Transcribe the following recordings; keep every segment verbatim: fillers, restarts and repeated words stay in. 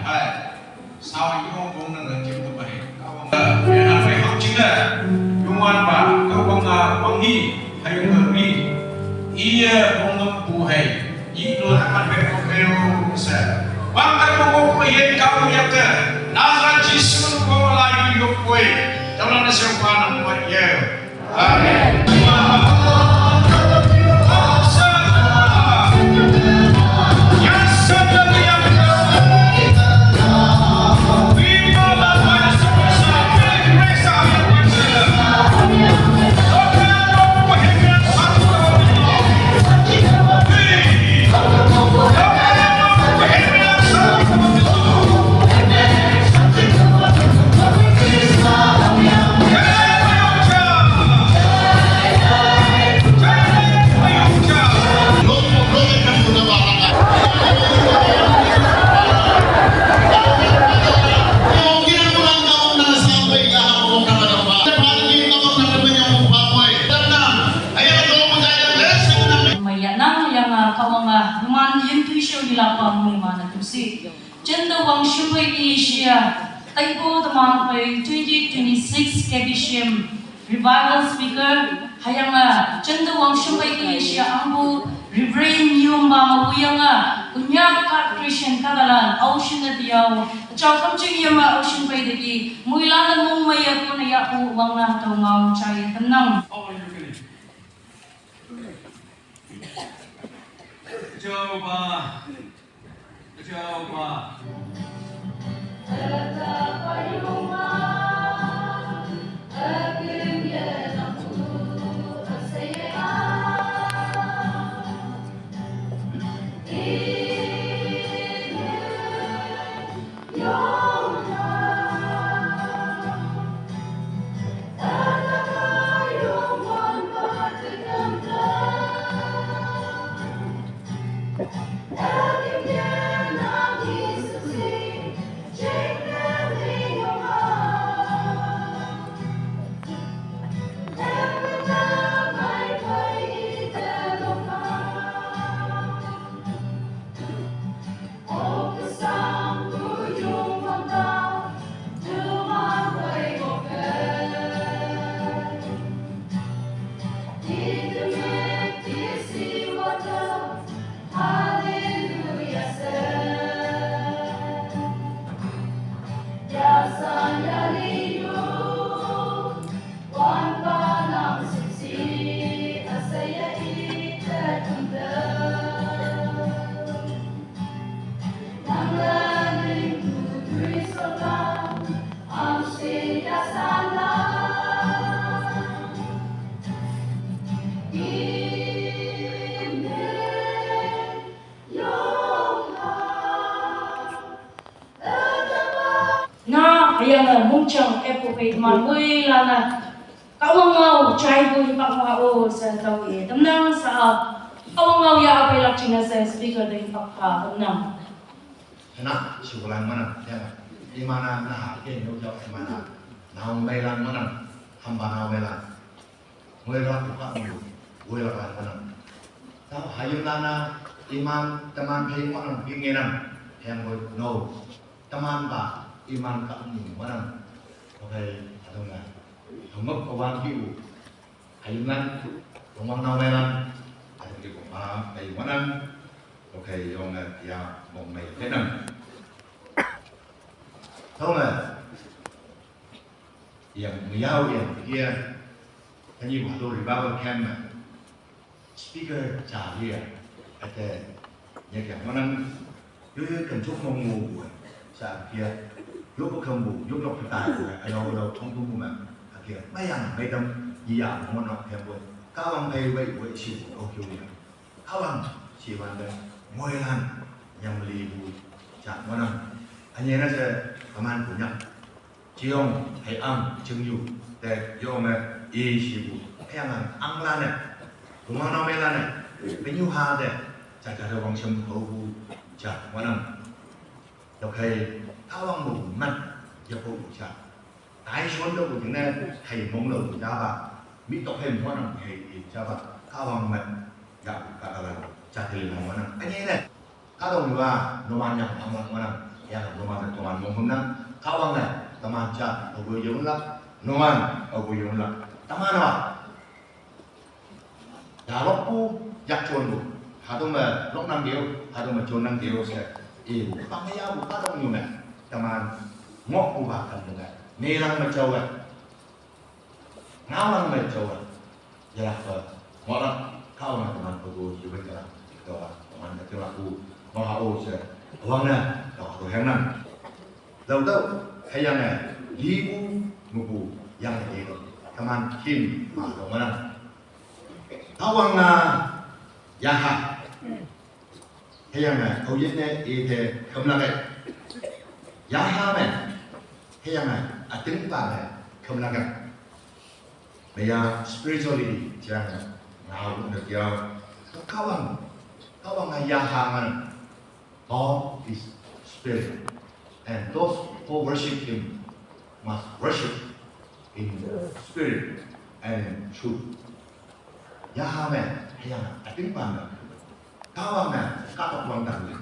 Hai. Sao yu bong na na jim tu bai. Ka bang. Ya na bai hak jing na. Yung wan ba. Ka bang a bang hi. Hai yung ri. Iya bong ngam bu hai. Yi no na man bai ko pe ro sa. Bang ka ko ko ye ka ko ya ka. Nazareth Jisu ko la yu yo ko. Jam na se pa na mo ye. Amen. Maya nang yang a kawang a numan yin tu show ni la pa mui ma na tu si. Chen da wang shu pai i shia. Tai po da man pai twenty twenty-six K B C M Revival Speaker, hayang a, chen da wang shu pai i shia ang bu Reverend Yum ba ma bu yang a, kunya ka Christian ka da lan, au shin da diao, chao kam ching yam a, au shin pai da ki, mui la na mung ma ya ku na ya ku wang na tau ngau chai ya tam nang. Jehovah. Jehovah. Na, hayang a mungchang epu pei teman wei lana. Kawang ngau chai bu hipak ma o sa tau e. Temnang sa. Kawang ngau ya apai lak china sa speaker de hipak pa temnang. Hena, si bulan mana, ya. Imana na ha ke no jauh imana. Naung mailan mana. Hamba naung mailan. Wela ku ka mu, wela ka mana. Tau hayun lana iman teman pei mana pingenan. Yang boy no. Teman ba iman ka mu mana. Okay, adong na. Hongok kawan ki u. Hayun lan, tongwang nau mailan. Adong ki kong ma, pei mana. Okay, yong na ya mong mai kenang. Tau na. Yang miyau yang kia. Kan yi wado revival camp na. Speaker cha lia. Ate. Nya kia manang. Yo yo kan chuk mong mu. Cha kia. Yo ko kan bu. Yo ko pata. Alo alo tong bu ma. Akia. Mayang maidam. Iya mo nok kia bu. Kawang kai wei wei shi bu. Okay ya. Kawang shi wan da. Moilan. Yang beli bu. Cha manang. Anya na se kaman bu nyak. Chiong, hei ang, cheng yu, te, yong, eh, i, shi, bu, hei ang, ang, ang, lan, eh, kumang nau me lan, eh, penyu ha, te, cha, cha, cha, wang, shem, ho, bu, cha, wanang, dok, hei, ka, wang, bu, man, ya, bu, cha, tai, shon, dok, bu, jeng, ne, hei, mong, lo, bu, cha, ba, mi, dok, hei, wanang, hei, i, cha, ba, ka, wang, man, ya, bu, ka, ka, lan, cha, te, lan, wanang, anye, ne. Ka dong wa, no man yang ang lang manang. Yang numan teman monghem nang, Kahwang ne teman ja abu yun lak, numan abu yun lak. Teman wa. Yalok pu yak chon bu. Hadu me lok nang diu, hadu me chon nang diu se. Ibu, pang ya bu kadong yu me. Teman ngok bu ba kan dengan. Nelang me chau. Ngawang me chau. Ya, eh, ngolak Kahwang teman pegu juga jalan. Doa teman kecil aku mau hau se. Wang na, doa tu henang. Dau dau, heyang eh, libu mubu yang eh, teman kim ma dong mana. Kahwang na yaha. Heyang eh, au yin eh, ite kemlak eh. Yaha me. Heyang eh, ating pa eh, kemlak eh. Maya spirituality, jang, ngau na kiau. Kahwang, Kahwang na yaha man. God is spirit, and those who worship him must worship in spirit and in truth. Yaha me, heyang, ating pa me. Kahwang me, katok wang dang.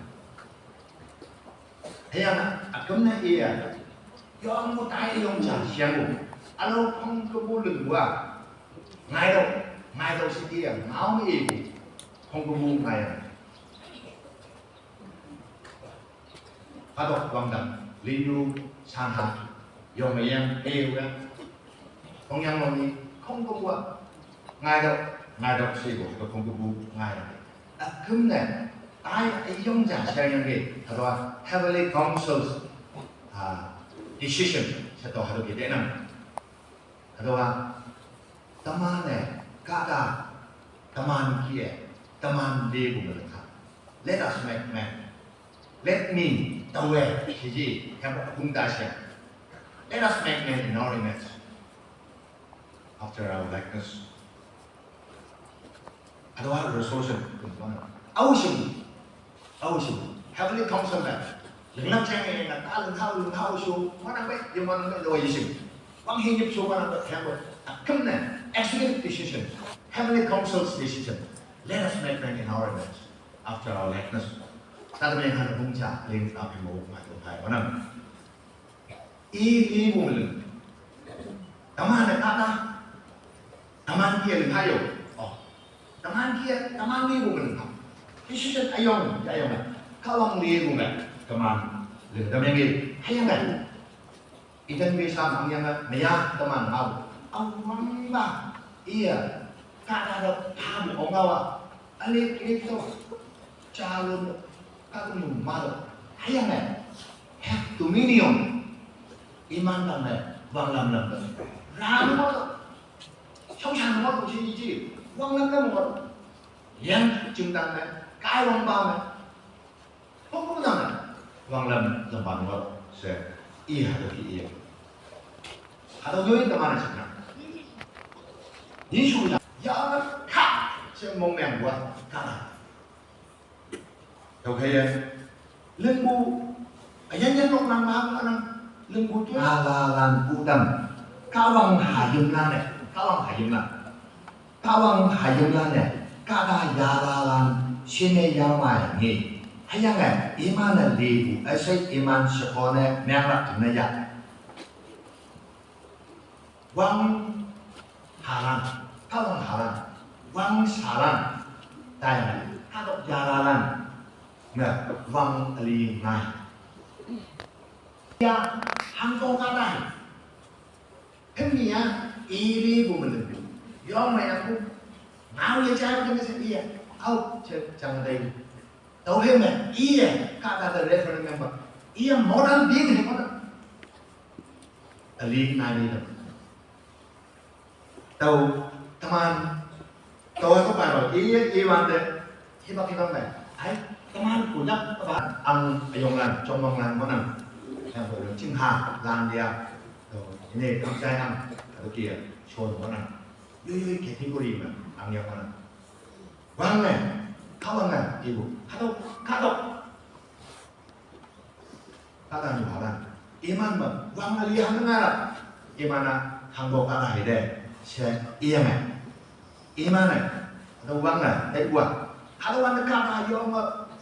Heyang, akum na iya. Yong mu tai yong cha siang mu. Alo phong ke bu lung wa. Ngai do, ngai do si iya. Ngau me ibu. Phong ke bu ngai. Katok wang dang. Lin yu san ha. Yong me yang e wa. Phong yang long ni. Phong ke bu. Ngai do, ngai do si bu. Phong ke bu ngai. Akum ne, tai ayong ja siang yang ge, hado heavenly councils, ah, decision, sa to hado ge denang. Hado, teman ne, kada, teman kie, teman de bu meleka. Let us make man. Let me, tawe, siji, habo kung da siang. Let us make man in our image. After our likeness. Ado a resolution. Au shim. Au shim. Heavenly council ba. Ling lam chang e na ta ling hao ling hao shu. Mana be, yu mana be, lo yi shim. Wang hin yip shu mana be, hang be. Akum ne. Executive decision. Heavenly council's decision. Let us make man in our image. After our likeness. Ta de men han hung cha, ling up mo ma to tai. Mana. I ni bu leng. Teman ne kata. Teman kia leng hayo. Oh. Teman kia, teman ni bu leng. Decision ayong, ayong. Kahwang ni bu leng. Teman leng, teman ni. Hayang kan. Ikan bisa mang yang maya teman mau. Awang ba. Iya. Kata ada pam ong awa. Alik lik to. Chalun. Kata nu malo. Hayang kan. Have dominion. Iman tang ne, wang lam lam ne. Ram mo to. Shong shang mo to chi chi. Wang lam lam mo to. Yang jing tang ne, kai wang ba ne. Hong kong tang ne. Wang lam lam ba mo to. Se. I ha to ki i. Ha to yoi ta ma ne shang na. Ni shu ya. Ya ka. Se mong meng wa. Ka. Tau kaya, lengbu, ayan yan nok nang mahal anang, lengbu tu. Alalan budam, kawang hayem lane, kawang hayem lan. Kawang hayem lane, kada yalalan, sine yamai ni. Hayang eh, iman eh libu, eh, sai iman sekone, meang lak na ya. Wang halan, ka wang halan, wang salan, tai na, ka dok jalalan, na wang ali ngai. Ya, hang kong ka tai. Hem ni ya, iri bu melen. Yong mai aku, ngau ya jam kena se iya. Au, jang tai. Tau hem mai, iya, ka ta ta reference member. Iya modern din he modern. Ali ngai ni dam. Tau, teman, tau aku baru, iya, iya wante, hibak hibak mai. Ai, teman punya apa? Ang ayong lan, chong wang lan, mana? Yang boleh cing ha, lan dia. Tau, ini kamu saya ang, atau kia, chon mana? Yoi yoi category mana? Ang yang mana? Wang ne, ka wang ne, ibu, ka dok, ka dok. Ka ta ni halan. Iman ba, wang ali hang ngara. Iman na hang bo ka ta hide. Se iya me. Iman ne. Ka ta wang ne, dai wang. Ka ta wang ne ka ta yong,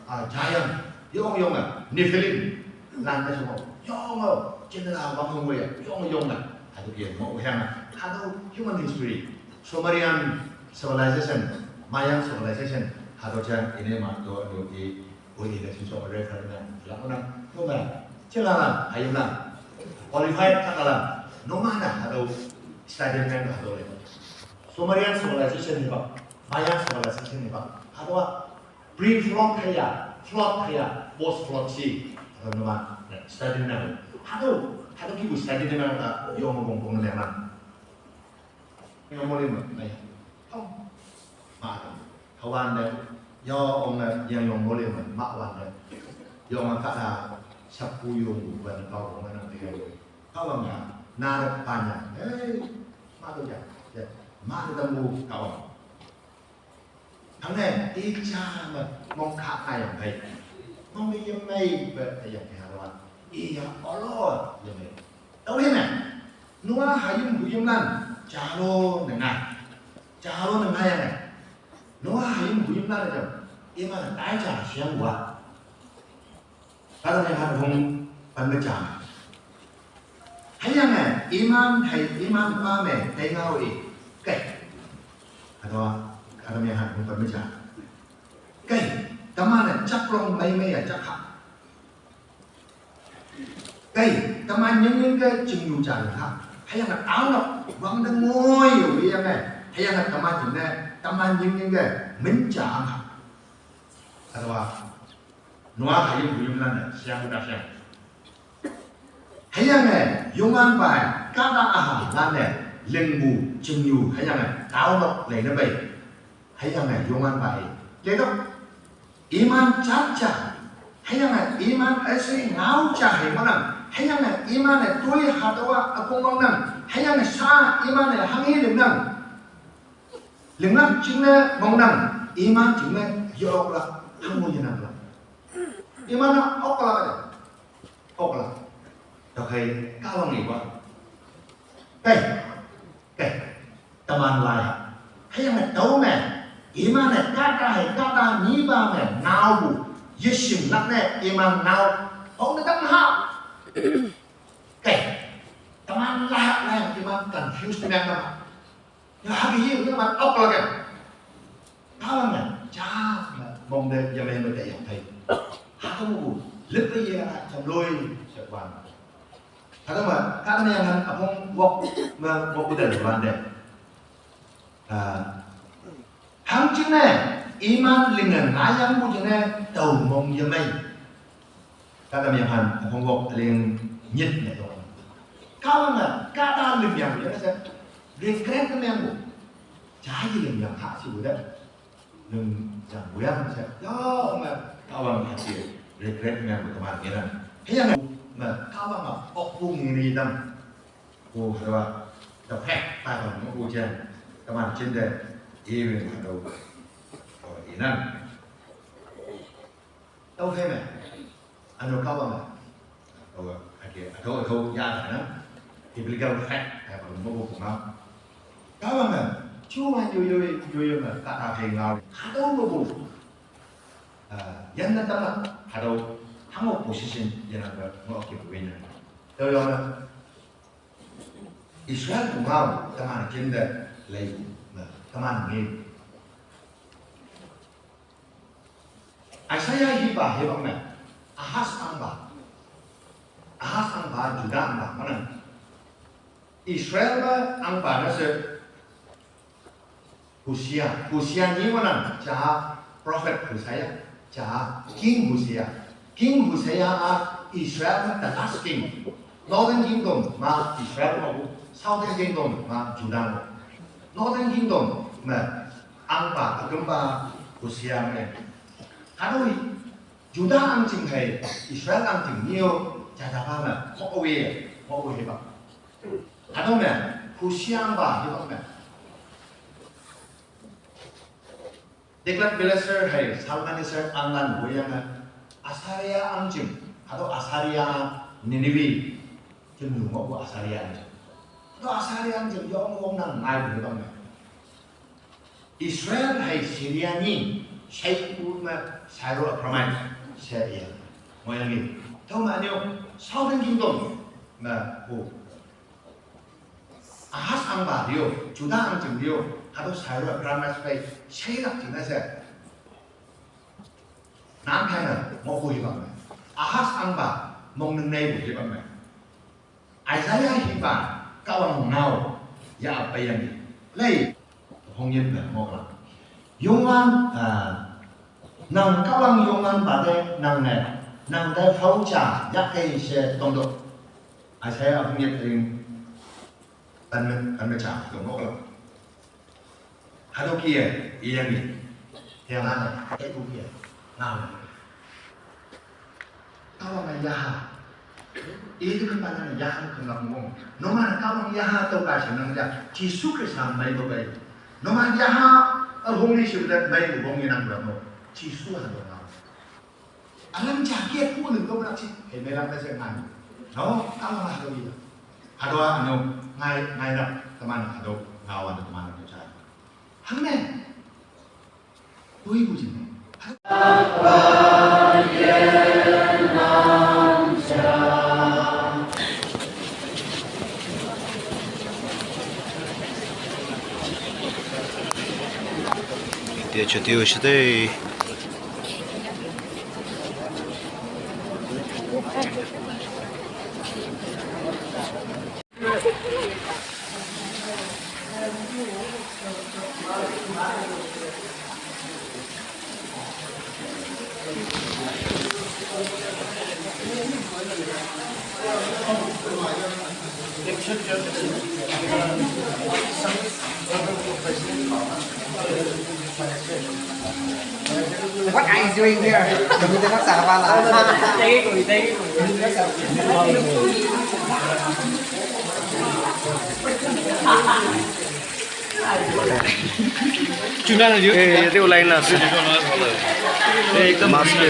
ah, giant. Yong yong ne. Nephilim. Lan na shimo. Yong o. General wang hong wei. Yong yong na. Hatüo pi mo hang. Hatüo human history. Sumerian civilization, Mayan civilization. Hatüo jang ine ma to do i. Wei i de shin so refer na. La na. Yong na. Jela la. Hayim na. Qualified kata la. No mana. Hatüo study na hatüo le. Sumerian civilization ni ba. Mayan civilization ni ba. Hatüo a pre-flood kaya, flood kaya, post-flood shi. Hatüo no ma. Study na. Hatüo, hatüo ki study na ka yong bong bong na ma. Yong mo le ma. Ai. Tong. Ma. Hawan de. Yong na yang yong mo le ma. Ma wan de. Yong ka da. Sapu yong wan ka wong na de. Ka wang na. Na de pa na. Eh. Ma to ya. Ya. Ma de mu ka wang. Hanghe, i ja me mong ka ayang hei. Mong me yemei be ayang hei hawan. I ya olo yemei. Tao hei me. Noah hayim huyim lan. Jalo nengai. Jalo nengai yang. Noah hayim huyim lan jam. Ima tai ja siang wa. Kahta me hatüo hong pen me ja. Hüyange, iman hei, iman pa me, tei ngao i. Kei. Hatüo, kahta me hatüo hong pen me ja. Kei, teman-e jaklong mei mei ya jak ha. Kei, teman nying nying ke jingyu ja ha. Hüyange, aonok, wang de ngoi yo, hüyange, hüyange, teman jing ne, teman nying nying ke, min ja ha. Hatüo, Noah hayim huyim lan-e, siang u ta siang. Hüyange, Youngwanpa, kahta üham lan-e, lingpu, jingyu, hüyange, taonok lei ne pei. Hüyange, Youngwanpa i. Leitüoh, iman jat ja. Hüyange, iman üshei ngao ja hei ngohnang. Hüyange, iman-e toi hatüowa ükong ngohnang. Hüyange, sha iman-e hanghe lingnang. Lingnang jingne ngohnang. Iman jingne ye-oklak. Hangmo yenang lak. Iman-a oklak. Oklak. Tüokhei Kahwang ipa. Kei. Kei. Teman lai ha. Hüyange tüo me. Iman-e kahta hei kahta nyipa me ngaopu. Yeshing lak ne iman ngao. Hong ne tang ha. Kei. Teman lai ha lai iman confused ne meng ha. Ya, hüke ye, ye man oklak ya. Kahwang ne, ja, mong de, yemei me te yang hei. Hatüo me, lip ye, jam loi, she wan. Hatüo me, kahta me yang han, üpong wok, me, wok u de wan de. Ah, hangjingne, iman linge ngayangpu jingne, tao mong yemei. Kahta me yang han, üpong wok, üleng nyit ne to. Kahwange, kahta lim yang, ya, she, regret ne mengpu. Jai lim yang ha, she pu de. Lim yang pu yang, she. Ya, me, Kahwang ha, she, regret ne mengpu teman ngenang. Hüyange, me, Kahwange, okpu ngi ne dang. Pu, hatüowa, the fact, ta bang, me, pu jang. Teman jinte, iwin, hatüo. Oh, inang. Tüokhei me, üno Kahwange. Tüo, hüke, tüo, tüo, ya, na. Biblical fact, eh, pa, mo, mo, ma. Kahwange, ju wan yo, yo, yo, yo, me, kahta phei ngao. Hatüo mo, mo. Ah, yan na tang, hatüo, hango position, yan na, mo, ke, win na. Tüo, yo, na. Israel pu ngao, teman jinte, lei, me, teman ngi. Isaiah hipa hipak me, Ahaz ahngpa. Ahaz ahngpa, Juda ahngpa, manang. Israel me ahngpa ne she Hosea, Hosea nyi manang, ja prophet Hosea, ja King Hosea. King Hosea a Israel me the last king. Northern Kingdom ma Israel ma, Southern Kingdom ma Juda ma. Northern Kingdom me ahngpa, ükümpa Hosea me. Hatüo Juda ahngching hei, Israel ahngching nyi-o, jajapa me, ngohwe, ngohwe hipak. Hatüo me, Hosea ahngpa hipak me. Tiglath-Pileser hei Shalmaneser ahnglan woiyange, Assyria ahngching, hatüo Assyria Nineveh, jemnyu ngohpu Assyria ahngching. Hatüo Assyria ahngching yong wongnang ngaipu hipak me. Israel hei Syria nyi, sheipu me Syro-Ephraimite, she iya. Ngohyangki. Thoma anyo, Southern Kingdom, na, ho. Ahaz angba dio, Judah ang jing dio, hado Cyrus Ramses bai, shairak jing na se. Nam phana, mo ko hi bang. Ahaz angba, mong nang nei ko hi bang. Isaiah hiba, Kahwang nao, ya pa yang. Lei, hong yin ba mo la. Yongwan, ah, nang Kahwang Yongwan ba de, nang ne, nang de hao cha, ya kei she tong do. Isaiah hong yin ring, tan me, tan me cha, tong mo la. Hado kia, iya ni. Yang ana, kai ku kia. Ngau. Kawang na yaha. Itu kan pangan yaha kan ngam ngong. Noma kawang yaha tau ka sha nang ja. Jisu Krista mai bo bai. Noma yaha a hong ni shu da mai bo bong yang ngam. Jisu ha bo ngau. Alam jaket pu nung ko nak si. Hei, melang ta se ngan. No, ang ma do ila. Hado ano, ngai, ngai nak teman hado, ngawan teman hado cai. Hang ne. Tui bu jin ne. Dia cuti usia deh. What are you doing here? Hindi na sa kabala. Chuna na yun. Eh, yun, line na. Mask, eh.